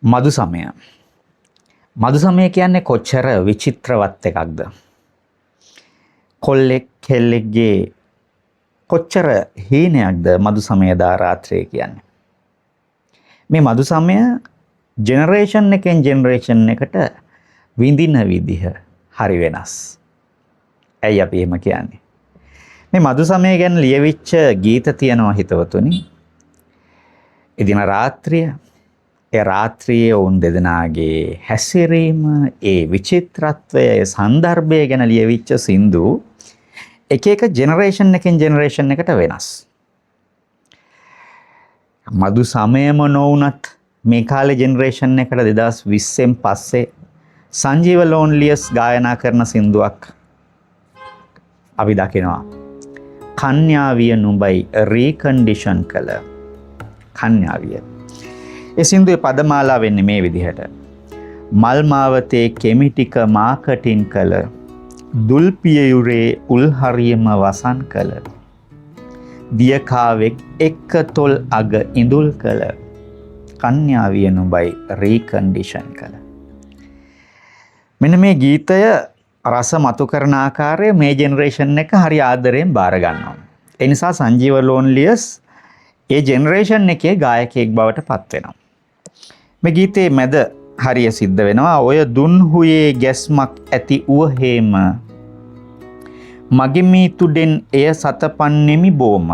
මధు සමය. මధు සමය කියන්නේ කොච්චර විචිත්‍රවත් එකක්ද? කොල්ලෙක් කෙල්ලෙක්ගේ කොච්චර හීනයක්ද මధు සමය දා රාත්‍රිය කියන්නේ. මේ මధు සමය ජෙනරේෂන් එකෙන් ජෙනරේෂන් එකට විඳින විදිහ හරි වෙනස්. ඇයි අපි එහෙම කියන්නේ? මේ මధు සමය ගැන ලියවිච්ච ගීත තියෙනවා හිතවතුනි. එදින රාත්‍රිය, ඒ රාත්‍රියේ ඔවුන් දෙදෙනාගේ හැසිරීම, ඒ විචිත්‍රත්වය, ඒ සන්දර්භය ගැන ලියවිච්ච සින්දු එක එක ජෙනරේෂන් එකෙන් ජෙනරේෂන් එකට වෙනස්. මధు සමයම නොවුනත් මේ කාලේ ජෙනරේෂන් එකට 2020න් පස්සේ සංජීව ලෝන්ලියස් ගායනා කරන සින්දුවක් අපි දකිනවා. කන්‍යාවිය නුඹයි රීකන්ඩිෂන් කළ කන්‍යාවිය. ඒ සින්දුවේ පදමාලා වෙන්නේ මේ විදිහට. මල් මාවතේ කෙමි ටික මාකටින් කළ දුල්පියයුරේ උල්හරියම වසන් කළ දියකාවෙක් එක්ක තොල් අග ඉඳුල් කළ කන්‍යාවිය නුඹයි රීකන්ඩිෂන් කළ. මෙන්න මේ ගීතය රස මතු කරන ආකාරය මේ ජෙනරේෂන් එක හරි ආදරයෙන් බාර ගන්නවා. ඒ නිසා සංජීව ලෝන්ලියස් ඒ ජෙනරේෂන් එකේ ගායකයෙක් බවට පත් වෙනවා. මේ ගීතයේ මැද හරිය සිද්ධ වෙනවා. ඔය දුන්හුයේ ගැස්මක් ඇති උවහේම මගේ මී තුඩෙන් එය සතපන්නෙමි බෝම.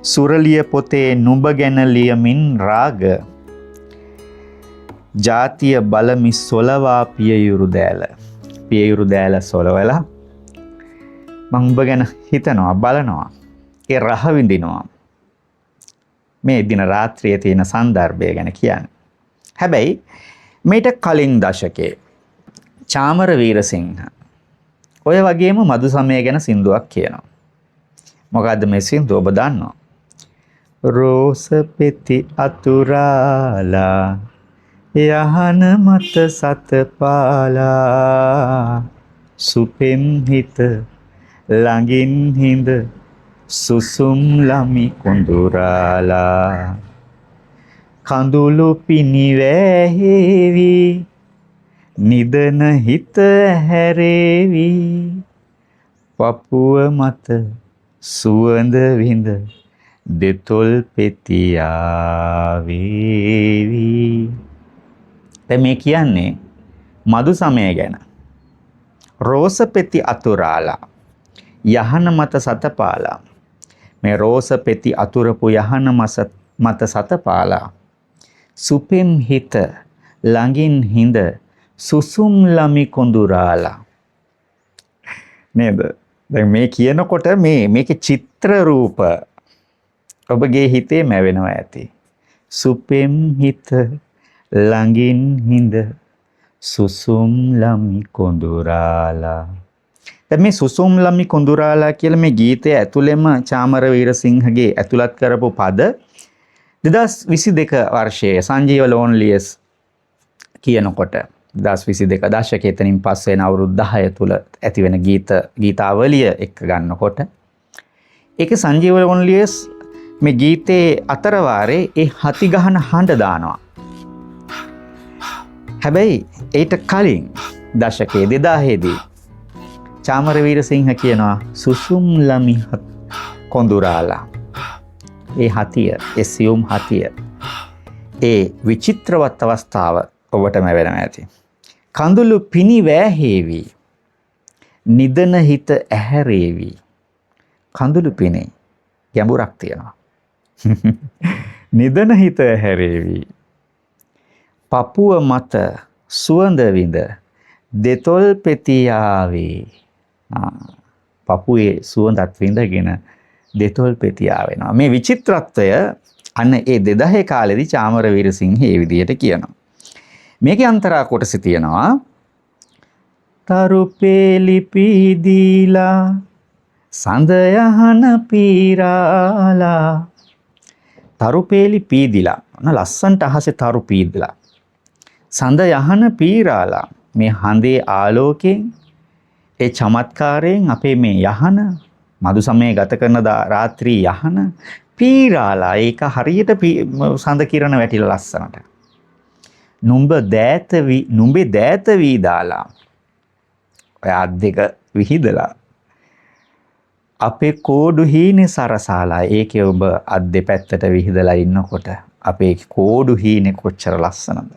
සුරලිය පොතේ නුඹ ගැන ලියමින් රාග ජාතිය බලමි සොලවා පියයුරු දෑල. පියයුරු දෑල සොලවලා මං උඹ ගැන හිතනවා, බලනවා, ඒ රහ විඳිනවා. මේ දින රාත්‍රියේ තියෙන සන්දර්භය ගැන කියන්නේ. හැබැයි මීට කලින් දශකයේ චාමර වීරසිංහ ඔය වගේම මధు සමය ගැන සින්දුවක් කියනවා. මොකද්ද මේ සින්දුව ඔබ දන්නවා? රෝස පෙති අතුරාලා යහන මත සතපාලා සුපෙම් හිත ළඟින් හිඳ සුසුම් ළමි කොඳුරාලා කඳුළු පිණිවැහේවි නිදන හිත හැරේවි පපුව මත සුවඳ විඳ දෙතොල් පෙතියා වේවි. දැන් මේ කියන්නේ මధు සමය ගැන. රෝස පෙති අතුරාලා යහන මත සතපාලා. මේ රෝස පෙති අතුරපු යහන මත සතපාලා සුපෙම් හිත ළඟින් හිඳ සුසුම් ළමි කොඳුරාලා. නේද? දැන් මේ කියනකොට මේකේ චිත්‍ර රූප ඔබගේ හිතේ මැවෙනවා ඇති. සුපෙම් හිත ළඟින් හිඳ සුසුම් ළමි කොඳුරාලා. දැන් මේ සුසුම් ළමි කොඳුරාලා කියලා මේ ගීතය ඇතුළෙම චාමර වීරසිංහගේ ඇතුළත් කරපු පද 2022 වර්ෂයේ සංජීව ලෝන්ලියස් කියනකොට 2022 දශකයේ එතනින් පස්සේ එන අවුරුදු 10 තුල ඇති වෙන ගීතාවලිය එක්ක ගන්නකොට ඒක සංජීව ලෝන්ලියස් මේ ගීතේ අතරවාරේ ඒ හති ගහන හඬ දානවා. හැබැයි ඊට කලින් දශකයේ 2000 දී චාමර වීරසිංහ කියනවා සුසුම් ළමි කොඳුරාලා. ඒ හතිය, ඒ සියුම් හතිය, ඒ විචිත්‍රවත් අවස්ථාව ඔබටම වෙනවා ඇති. කඳුළු පිණි වෑහේවි නිදන හිත ඇහැරේවි. කඳුළු පිණේ ගැඹුරක් තියෙනවා. නිදන හිත ඇහැරේවි. පපුව මත සුවඳ විඳ දෙතොල් පෙතියාවේ. පපුවේ සුවඳත් විඳගෙන දෙතොල් පෙතියා වෙනවා. මේ විචිත්‍රත්වය අන්න ඒ 2000 කාලෙදි චාමර වීරසිංහ ඒ විදිහට කියනවා. මේකේ අන්තරා කොටස තියෙනවා. තරුපේලි පීදීලා සඳ යහන පීරාලා. තරුපේලි පීදිලා. ඔන්න ලස්සන්ට අහසේ තරු පීදිලා. සඳ යහන පීරාලා. මේ හඳේ ආලෝකයෙන් ඒ චමත්කාරයෙන් අපේ මේ යහන මధు සමයේ ගත කරන රාත්‍රී යහන පීරාලා. ඒක හරියට සඳ කිරණ වැටිලා ලස්සනට. නුඹ දෑත වී නුඹේ දෑත වී දාලා, ඔය අත් දෙක විහිදලා අපේ කෝඩු හීනේ සරසාලා. ඒකේ ඔබ අත් දෙපැත්තට විහිදලා ඉන්නකොට අපේ කෝඩු හීනේ කොච්චර ලස්සනද.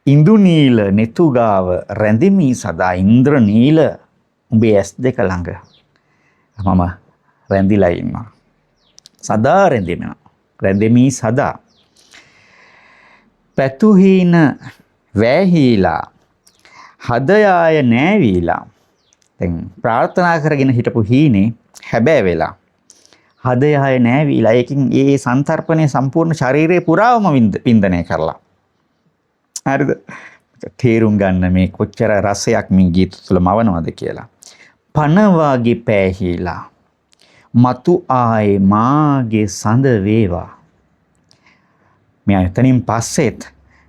ඉඳු නීල නෙතු ගාව රැඳෙමි සදා. ඉන්ද්‍ර නීල උඹේ ඇස් දෙක ළඟ මම රැඳිලා ඉන්නවා. සදා රැඳෙනවා. රැඳෙමි සදා. පැතු හීන වැහීලා හදයාය නෑවීලා. දැන් ප්‍රාර්ථනා කරගෙන හිටපු හීනේ හැබෑ වෙලා හදයාය නෑවීලා. ඒකින් ඒ සංතරපණය සම්පූර්ණ ශරීරය පුරාවම වින්දනය කරලා. හරිද? තේරුම් ගන්න මේ කොච්චර රසයක් මේ ගීත තුළ මවනවද කියලා. පණ වාගේ පෑහීලා මතු ආයේ මාගේ සඳ වේවා. මෙයා එතනින් පස්සෙත්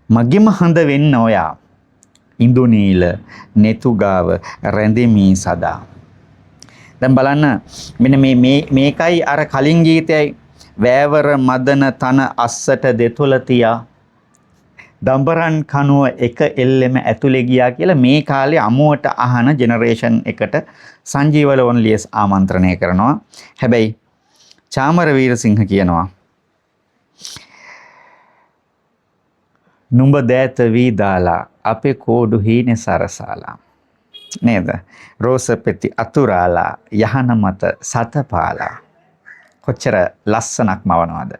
මගේම හඳ වෙන්න ඔයා. ඉඳු නීල නෙතු ගාව රැඳෙමි සදා. දැන් බලන්න මෙන්න මේ මේ මේකයි අර කලින් ගීතයයි. වෑවර මදන තන අස්සට දෙතොල තියා දඹරන් කනුව එක එල්ලෙම ඇතුලේ ගියා කියලා මේ කාලේ අමුවට අහන ජෙනරේෂන් එකට සංජීව ලෝන්ලියස් ආමන්ත්‍රණය කරනවා. හැබැයි චාමර වීරසිංහ කියනවා නුඹ දෑත වී දාලා අපේ කෝඩු හීනේ සරසාලා නේද? රෝස පෙති අතුරාලා යහන මත සතපාලා. කොච්චර ලස්සනක් මවනවද?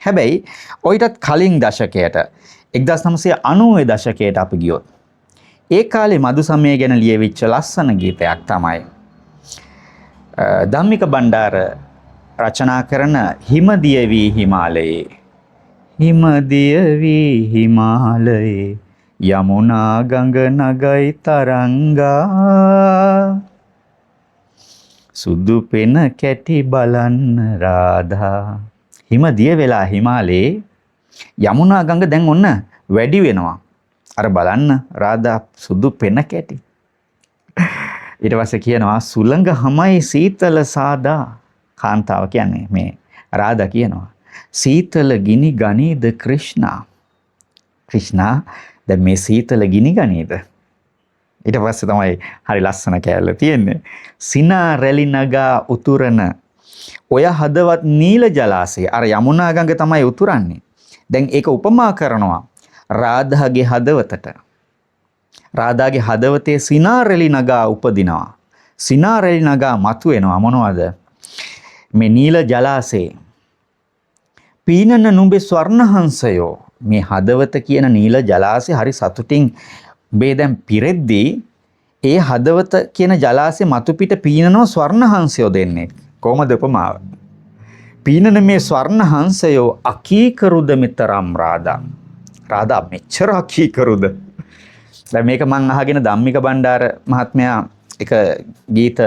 හැබැයි ඔయితත් කලින් දශකයට 1990 දශකයට අපි ගියොත් ඒ කාලේ මధు සමය ගැන ලියවිච්ච ලස්සන ගීතයක් තමයි ධම්මික බණ්ඩාර රචනා කරන හිමදිය වී හිමාලයේ. හිමදිය වී හිමාලයේ යමුනා ගඟ නගයි තරංගා සුදු පෙන කැටි බලන්න රාධා. හිමදිය වෙලා හිමාලයේ යමුනා ගඟ දැන් ඔන්න වැඩි වෙනවා. අර බලන්න රාධා සුදු පෙන කැටි. ඊට පස්සේ කියනවා සුළඟ හමයි සීතල සාදා. කාන්තාව කියන්නේ මේ රාධා කියනවා සීතල ගිනි ගනීද ක්‍රිෂ්ණා. ක්‍රිෂ්ණා දැන් මේ සීතල ගිනි ගනීද? ඊට පස්සේ තමයි හරි ලස්සන කෑල්ල තියෙන්නේ. සිනා රැලි නගා උතුරන ඔය හදවත් නීල ජලාශය. අර යමුනා ගඟ තමයි උතුරන්නේ. දැන් ඒක උපමා කරනවා රාධාගේ හදවතට. රාධාගේ හදවතේ සිනා රැලි නගා උපදිනවා. සිනා රැලි නගා මතුවෙනවා මොනවද? මේ නීල ජලාශයේ පීනන නුඹේ ස්වර්ණහංසයෝ. මේ හදවත කියන නීල ජලාශය හරි සතුටින් උඹේ දැන් පිරෙද්දී ඒ හදවත කියන ජලාශය මතු පිට පීනනවා ස්වර්ණහංසයෝ දෙන්නේ. කොහොමද උපමාව? පීනන මේ ස්වර්ණහංසයෝ අකීකරුද මෙතරම් රාධා. රාධා මෙච්චර අකීකරුද? දැන් මේක මං අහගෙන ධම්මික බණ්ඩාර මහත්මයා එක ගීත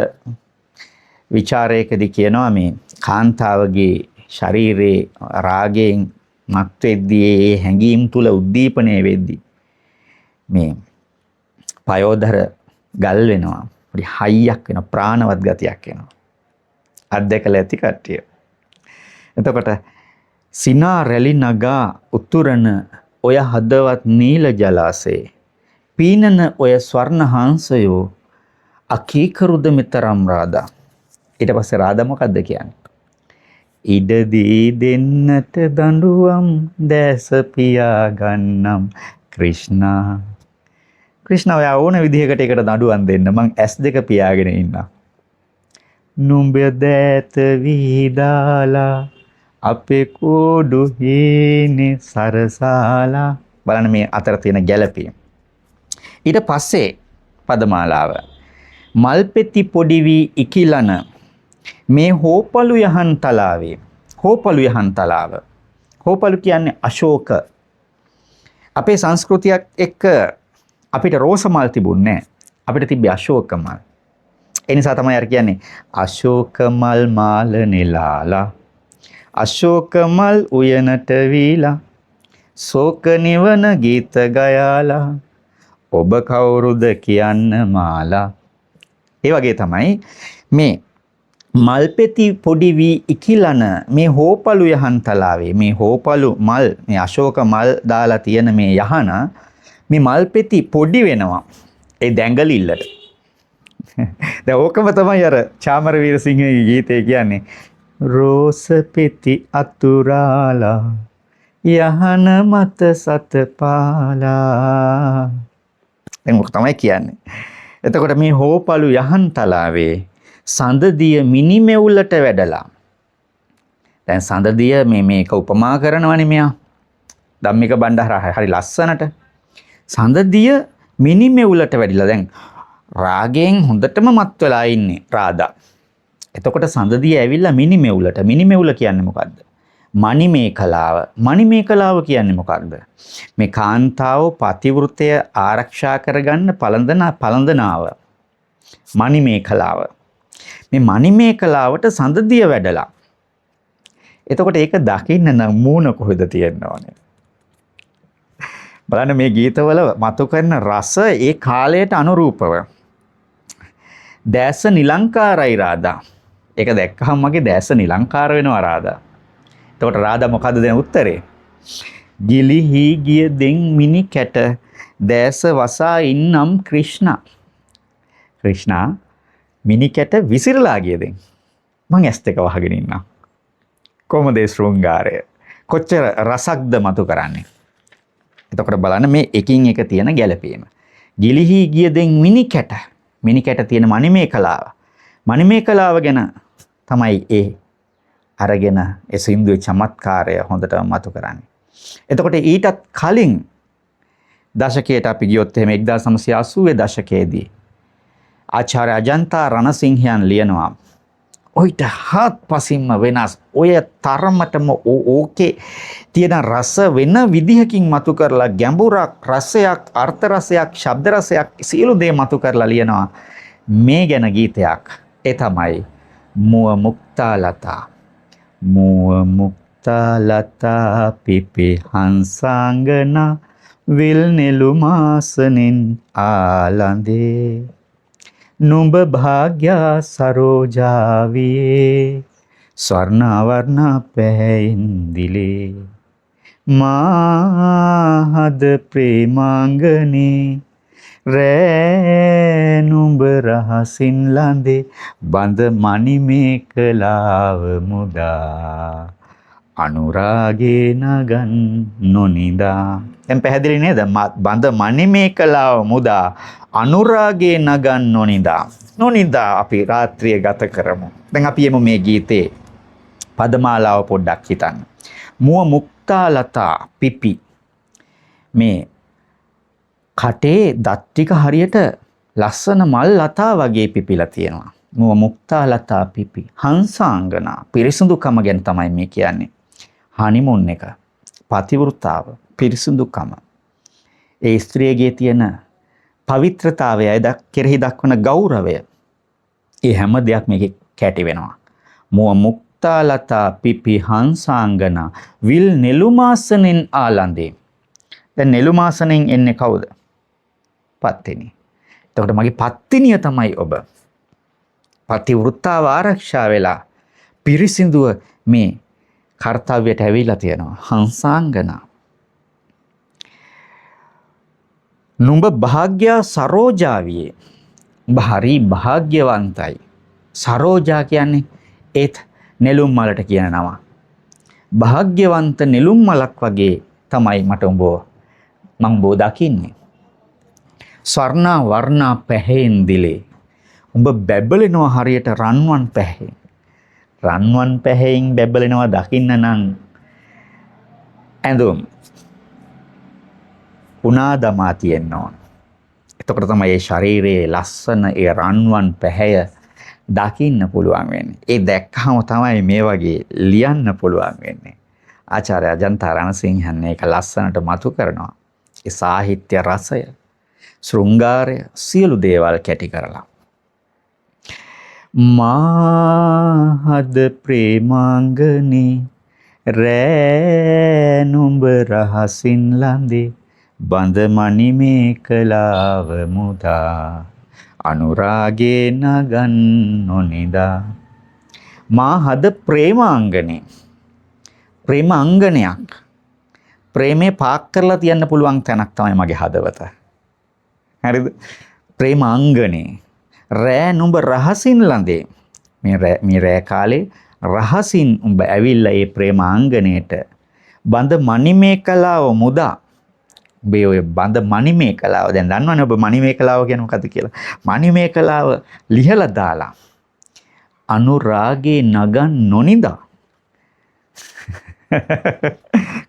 විචාරයකදී කියනවා මේ කාන්තාවගේ ශරීරේ රාගයෙන් මත් වෙද්දී ඒ හැඟීම් තුල උද්දීපනය වෙද්දී මේ පයෝදර ගල් වෙනවා. පොඩි හයියක් වෙනවා, ප්‍රාණවත් ගතියක් එනවා. අත්දැකලා ඇති කට්ටිය. එතකොට සිනා රැලි නගා උතුරන ඔය හදවත් නීල ජලාශයේ පීනන ඔය ස්වර්ණ හංසයෝ අකීකරුද මෙතරම් රාධා. ඊට පස්සේ රාධා මොකද්ද කියන්නේ? ඉඩ දී දෙන්නට දඬුවම් දැස පියා ගන්නම් ක්‍රිෂ්ණා. ක්‍රිෂ්ණා ඔයා ඕන විදිහකට ඒකට දඬුවම් දෙන්න මං ඇස් දෙක පියාගෙන ඉන්නම්. නුඹ දෑත විහිදාලා අපේ කෝඩු හීනේ සරසාලා. බලන්න මේ අතර තියෙන ගැළපීම. ඊට පස්සේ පදමාලාව මල් පෙති පොඩි වී ඉකිලන මේ හෝපලු යහන් තලාවේ. හෝපලු යහන් තලාව. හෝපලු කියන්නේ අශෝක. අපේ සංස්කෘතියක් එක්ක අපිට රෝස මල් තිබුණේ නැහැ. අපිට තිබ්බේ අශෝක මල්. ඒ නිසා තමයි අර කියන්නේ අශෝක මල් මාල නෙලාලා අශෝක මල් උයනට වීලා ශෝක නිවන ගීත ගයාලා ඔබ කවුරුද කියන්න මාලා. ඒ වගේ තමයි මේ මල්පෙති පොඩි වී ඉකිලන මේ හෝපලු යහන් තලාවේ, මේ හෝපලු මල්, මේ අශෝක මල් දාලා තියෙන මේ යහන, මේ මල්පෙති පොඩි වෙනවා ඒ දැඟලිල්ලට. දැන් ඕකම තමයි අර චාමර වීරසිංහගේ ගීතේ කියන්නේ. රෝස පෙති අතුරාලා යහන මත සතපාලා. දැන් ඕක තමයි කියන්නේ. එතකොට මේ හෝපලු යහන් තලාවේ සඳදිය මිනිමෙවුලට වැඩලා. දැන් සඳදිය මේක උපමා කරනවනේ මෙයා. ධම්මික බණ්ඩාර හරි ලස්සනට. සඳදිය මිනිමෙවුලට වැඩිලා. දැන් රාගයෙන් හොඳටම මත් වෙලා ඉන්නේ රාධා. එතකොට සඳදිය ඇවිල්ලා මිනිමෙවුලට. මිනිමෙවුල කියන්නේ මොකද්ද? මණිමේකලාව. මණිමේකලාව කියන්නේ මොකක්ද? මේ කාන්තාව පතිවෘතය ආරක්ෂා කරගන්න පළඳනාව. මණිමේකලාව. මේ මණිමේකලාවට සඳදිය වැඩලා. එතකොට ඒක දකින්න නම් මූණ කොහෙද තියෙන්න ඕනේ? බලන්න මේ ගීතවල මතු කරන රස ඒ කාලයට අනුරූපව. දැස නිලංකාරයි රාධා. ඒක දැක්කහම මගේ දැස නිලංකාර වෙනවා රාධා. එතකොට රාධා මොකද්ද දෙන උත්තරේ? ගිලිහි ගිය දෙන් මිනි කැට දැස වසා ඉන්නම් ක්‍රිෂ්ණා. ක්‍රිෂ්ණා මිනි කැට විසිරලා ගිය දෙන්. මං ඇස් දෙක වහගෙන ඉන්නම්. කොහොමද ඒ ශෘංගාරය? කොච්චර රසක්ද මතු කරන්නේ? එතකොට බලන්න මේ එකින් එක තියෙන ගැළපීම. ගිලිහි ගිය දෙන් මිනි කැට. මිනි කැට තියෙන මණිමේකලාව. මණිමේකලාව ගැන තමයි ඒ අරගෙන ඒ සින්දුවේ චමත්කාරය හොඳටම මතු කරන්නේ. එතකොට ඊටත් කලින් දශකයට අපි ගියොත් එහෙම 1980 දශකයේදී ආචාර්ය අජන්තා රණසිංහයන් ලියනවා ඔయిత හත්පසින්ම වෙනස් ඔය තරමටම ඕකේ තියෙන රස වෙන විදිහකින් මතු කරලා ගැඹුරක් රසයක් අර්ථ රසයක් ශබ්ද රසයක් සියලු දේ මතු කරලා ලියනවා මේ ගැන ගීතයක්. ඒ තමයි මුව මුක්තා ලතා. මුව මුක්තා ලතා පිපි හංසාංගනා විල් නෙළුමාසනෙන් ආලඳේ නුඹ භාග්‍යා සරෝජාවියේ ස්වර්ණවර්ණ පැහැයින් දිලේ මාහද ප්‍රේමාංගනේ රෑ නුඹ රහසින් ලඳේ බඳ මණිමේකලාව මුදා අනුරාගේ නගන් නොනිදා. දැන් පැහැදිලි නේද? බඳ මණිමේකලාව මුදා අනුරාගේ නගන් නොනිදා. නොනිදා අපි රාත්‍රිය ගත කරමු. දැන් අපි එමු මේ ගීතේ පදමාලාව පොඩ්ඩක් හිතන්න. මුව මුක්තා ලතා පිපි. මේ කටේ දත් ටික හරියට ලස්සන මල් ලතා වගේ පිපිලා තියෙනවා. මුව මුක්තා ලතා පිපි. හංසාංගනා පිරිසුදුකම ගැන තමයි මේ කියන්නේ. හනිමුන් එක, පතිවෘතාව, පිරිසුදුකම. ඒ ස්ත්‍රියගේ තියෙන පවිත්‍රතාවය, ඒ කෙරෙහි දක්වන ගෞරවය, ඒ හැම දෙයක් මේකේ කැටි වෙනවා. මුව මුක්තා ලතා පිපි හංසාංගනා විල් නෙළුමාසනෙන් ආලඳේ. දැන් නෙළුමාසනෙන් එන්නේ කවුද? පත්තිනි. එතකොට මගේ පත්තිනිය තමයි ඔබ. පතිවෘතාව ආරක්ෂා වෙලා පිරිසිදුව මේ කර්තව්‍යයට ඇවිල්ලා තියෙනවා. හංසාංගනා. නුඹ භාග්‍යා සරෝජාවියේ. උඹ හරි භාග්‍යවන්තයි. සරෝජා කියන්නේ ඒත් නෙළුම් මලට කියන නම. භාග්‍යවන්ත නෙළුම් මලක් වගේ තමයි මට උඹ මං උඹව දකින්නේ. ස්වර්ණා වර්ණා පැහැයෙන් දිලේ. උඹ බැබලෙනවා හරියට රන්වන් පැහැයෙන්. රන්වන් පැහැයෙන් බැබලෙනවා දකින්න නම් ඇඳුම් උනා දමා තියෙන්න ඕන. එතකොට තමයි ඒ ශරීරයේ ලස්සන ඒ රන්වන් පැහැය දකින්න පුළුවන් වෙන්නේ. ඒ දැක්කහම තමයි මේ වගේ ලියන්න පුළුවන් වෙන්නේ. ආචාර්ය අජන්තා රණසිංහන් ඒක ලස්සනට මතු කරනවා. ඒ සාහිත්‍ය රසය, ශෘංගාරය, සියලු දේවල් කැටි කරලා. මාහද ප්‍රේමාංගනේ රෑ නුඹ රහසින් ලඳේ බඳ මණිමේකලාව මුදා අනුරාගේ නගන් නොනිදා. මා හද ප්‍රේමාංගනේ. ප්‍රේමාංගනයක්. ප්‍රේමේ පාක් කරලා තියන්න පුළුවන් තැනක් තමයි මගේ හදවත. හරිද? ප්‍රේමාංගනේ. රෑ නුඹ රහසින් ළඳේ. මේ රෑ කාලේ රහසින් උඹ ඇවිල්ලා ඒ ප්‍රේමාංගණයට බඳ මණිමේකලාව මුදා. උඹේ ඔය බඳ මණිමේකලාව දැන් දන්නවනේ ඔබ මණිමේකලාව කියන්නේ මොකද්ද කියලා. මණිමේකලාව ලිහලා දාලා අනුරාගේ නගන් නොනිදා.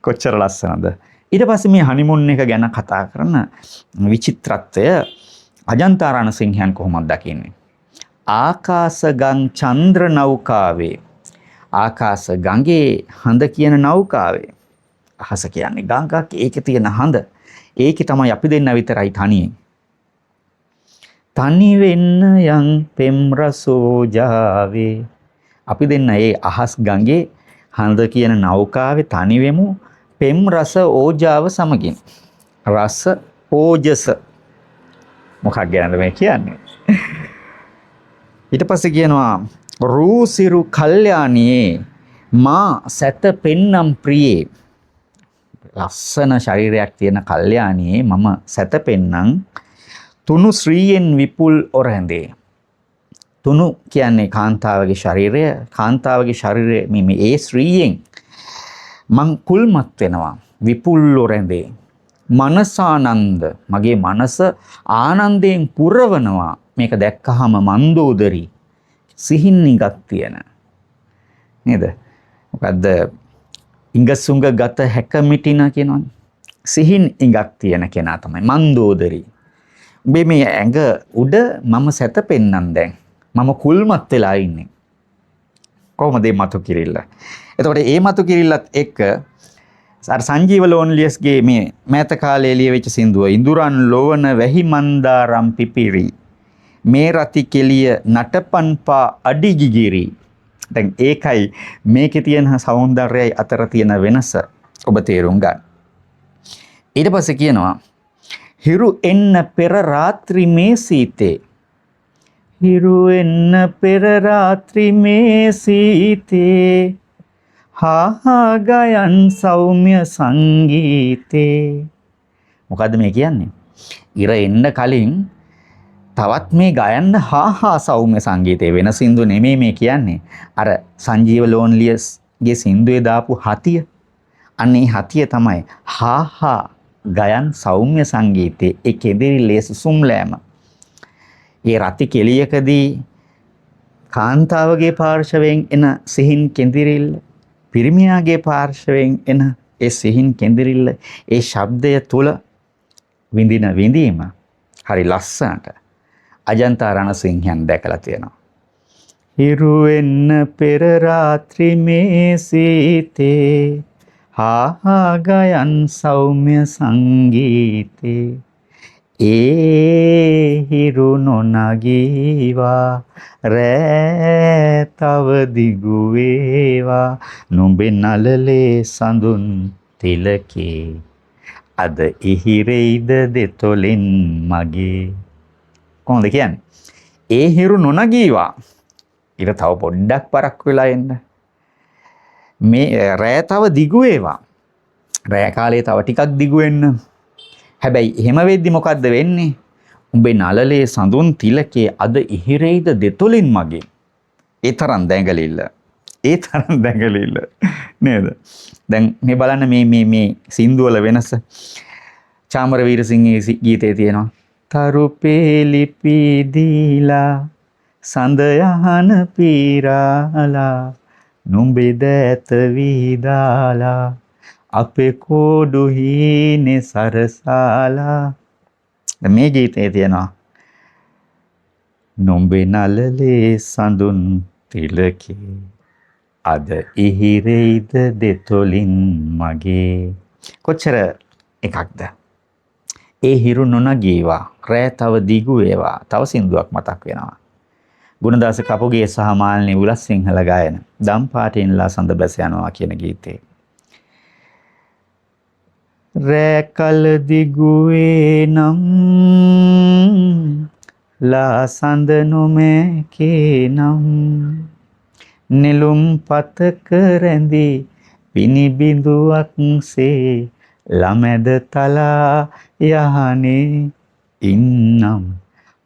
කොච්චර ලස්සනද. ඊට පස්සේ මේ හනිමූන් එක ගැන කතා කරන විචිත්‍රත්වය අජන්තා රණසිංහයන් කොහොමද දකින්නේ? ආකාශගං චන්ද්‍ර නෞකාවේ. ආකාශ ගඟේ හඳ කියන නෞකාවේ. අහස කියන්නේ ගඟක්, ඒකේ තියෙන හඳ. ඒකේ තමයි අපි දෙන්න විතරයි තනියෙන්. තනි වෙන්න යන් පෙම් රසෝජාවේ. අපි දෙන්න ඒ අහස් ගඟේ හඳ කියන නෞකාවේ තනි වෙමු පෙම් රස ඕජාව සමගින්. රස ඕජස මොකක් ගැනද මේ කියන්නේ? ඊට පස්සේ කියනවා රූසිරු කල්යාණියේ මා සැත පෙන්නම් ප්‍රියේ. ලස්සන ශරීරයක් තියෙන කල්යාණියේ මම සැත පෙන්නම් තුනු ශ්‍රීයෙන් විපුල් ඔරැඳේ. තුනු කියන්නේ කාන්තාවගේ ශරීරය. කාන්තාවගේ ශරීරය මේ ඒ ශ්‍රීයෙන් මං කුල්මත් වෙනවා. විපුල් ඔරැඳේ. මනසානන්ද මගේ මනස ආනන්දයෙන් පුරවනවා. මේක දැක්කහම මන්දෝදරි සිහින් ඉඟක් තියෙන නේද? මොකද්ද ඉඟසුඟ ගත හැක මිටින කියනවනේ. සිහින් ඉඟක් තියෙන කෙනා තමයි මන්දෝදරි. උඹේ මේ ඇඟ උඩ මම සැතපෙන්නම් දැන්. මම කුල්මත් වෙලා ඉන්නේ. කොහොමද මේ මතු කිරිල්ල? එතකොට මේ මතු කිරිල්ලත් එක්ක අර සංජීව ලෝන්ලියස්ගේ මේ මෑත කාලයේ ලියවිච්ච සින්දුව ඉඳුරන් ලොවන වැහි මන්දාරම් පිපිරි මේ රති කෙලිය නටපන්පා අඩිගිගිරි. දැන් ඒකයි මේකේ තියෙන සෞන්දර්යයි අතර තියෙන වෙනස ඔබ තේරුම් ගන්න. ඊට පස්සේ කියනවා හිරු එන්න පෙර රාත්‍රී මේ සීතේ. හිරු එන්න පෙර රාත්‍රී මේ සීතේ හා හා ගයන් සෞම්‍ය සංගීතේ. මොකද්ද මේ කියන්නේ? ඉර එන්න කලින් තවත් මේ ගයන්න හා හා සෞම්‍ය සංගීතේ වෙන සින්දු නෙමෙයි මේ කියන්නේ. අර සංජීව ලෝන්ලියස්ගේ සින්දුවේ දාපු හතිය. අන්න ඒ හතිය තමයි හා හා ගයන් සෞම්‍ය සංගීතේ ඒ කෙඳිරිලේ සුසුම් ලෑම. ඒ රති කෙලියකදී කාන්තාවගේ පාර්ශවයෙන් එන සිහින් කෙඳිරිල්ල, පිරිමියාගේ පාර්ශවයෙන් එන ඒ සිහින් කෙඳිරිල්ල, ඒ ශබ්දය තුල විඳින විඳීම හරි ලස්සනට අජන්තා රණසිංහයන් දැකලා තියෙනවා. හිරු එන්න පෙර රාත්‍රී මේ සීතේ හා හා ගයන් සෞම්‍ය සංගීතේ ඒ හිරු නොනගීවා රෑ තව දිගු වේවා නුඹේ නලලේ සඳුන් තිලකේ අද ඉහිරෙයිද දෙතොලින් මගේ. කොහොමද කියන්නේ? ඒ හිරු නොනගීවා. ඊට තව පොඩ්ඩක් පරක්කු වෙලා එන්න. මේ රෑ තව දිගු වේවා. රෑ කාලේ තව ටිකක් දිගු වෙන්න. හැබැයි එහෙම වෙද්දි මොකද්ද වෙන්නේ? උඹේ නලලේ සඳුන් තිලකේ අද ඉහිරෙයිද දෙතොලින් මගේ. ඒ තරම් දැඟලිල්ල. ඒ තරම් දැඟලිල්ල නේද? දැන් මේ බලන්න මේ මේ මේ සින්දු වල වෙනස. චාමර වීරසිංහගේ ගීතේ තියෙනවා තරු පේලිපි දීලා සඳ යහන පීරාලා නුඹේ දෑත විදාලා අපේ කෝඩු හීනේ සරසාලා. දැන් මේ ගීතේ තියෙනවා නුඹේ නලලේ සඳුන් තිලකේ අද ඉහිරෙයිද දෙතොලින් මගේ. කොච්චර එකක්ද? ඒ හිරු නොනගීවා රෑ තව දිගු වේවා. තව සින්දුවක් මතක් වෙනවා. ගුණදාස කපුගේ සහ මාලිනී උලස්සිංහල ගායන දම් පාටින්ලා සඳ බැස යනවා කියන ගීතේ. රෑ කල දිගු වේ නම් ලා සඳ නොමැකේ නම් නෙළුම් පතක රැඳි පිනිබිඳුවක් සේ ළමැද තලා යහනේ ඉන්නම්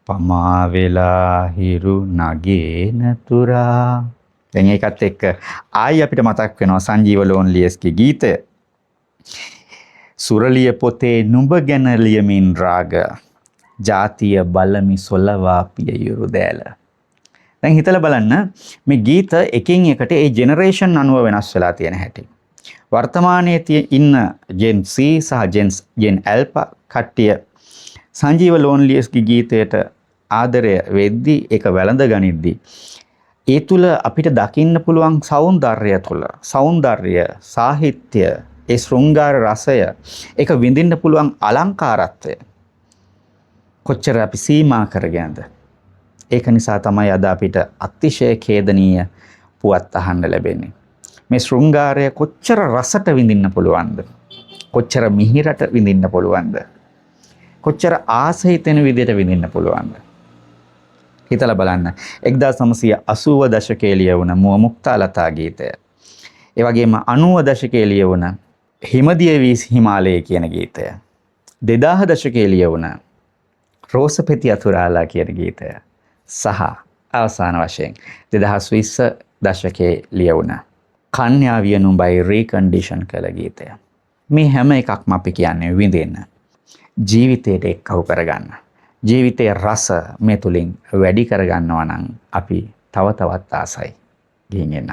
පමා වෙලා හිරු නගේන තුරා. දැන් ඒකත් එක්ක ආයි අපිට මතක් වෙනවා සංජීව ලෝන්ලියස්ගේ ගීතය. සුරලිය පොතේ නුඹ ගැන ලියමින් රාග ජාතිය බලමි සොලවා පියයුරු දෑල. දැන් හිතලා බලන්න මේ ගීත එකින් එකට ඒ ජෙනරේෂන් අනුව වෙනස් වෙලා තියෙන හැටි. වර්තමානයේ ඉන්න ජෙන් C සහ ජෙන් ඇල්ෆා කට්ටිය සංජීව ලෝන්ලියස්ගේ ගීතයට ආදරය වෙද්දි, ඒක වැළඳ ගනිද්දි, ඒ තුල අපිට දකින්න පුළුවන් සෞන්දර්යය තුල සෞන්දර්ය, සාහිත්‍ය, ඒ ශෘංගාර රසය, ඒක විඳින්න පුළුවන් අලංකාරත්වය කොච්චර අපි සීමා කරගෙනද. ඒක නිසා තමයි අද අපිට අතිශය ඛේදනීය පුවත් අහන්න ලැබෙන්නේ. මේ ශෘංගාරය කොච්චර රසට විඳින්න පුළුවන්ද? කොච්චර මිහිරට විඳින්න පුළුවන්ද? කොච්චර ආස හිතෙන විදිහට විඳින්න පුළුවන්ද? හිතලා බලන්න. 1980 දශකයේ ලියවුණ මුව මුක්තා ලතා ගීතය. ඒ වගේම 90 දශකයේ ලියවුණ හිමදිය වී හිමාලයේ කියන ගීතය. 2000 දශකයේ ලියවුණ රෝස පෙති අතුරාලා කියන ගීතය. සහ අවසාන වශයෙන් 2020 දශකයේ ලියවුණ කන්‍යා විය නුඹයි රීකන්ඩිෂන් කළ ගීතය. මේ හැම එකක්ම අපි කියන්නේ විඳින්න. ජීවිතයට එක්කහු කරගන්න. ජීවිතයේ රස මේ තුලින් වැඩි කරගන්නවා නම් අපි තව තවත් ආසයි. ගිහින් එන්න.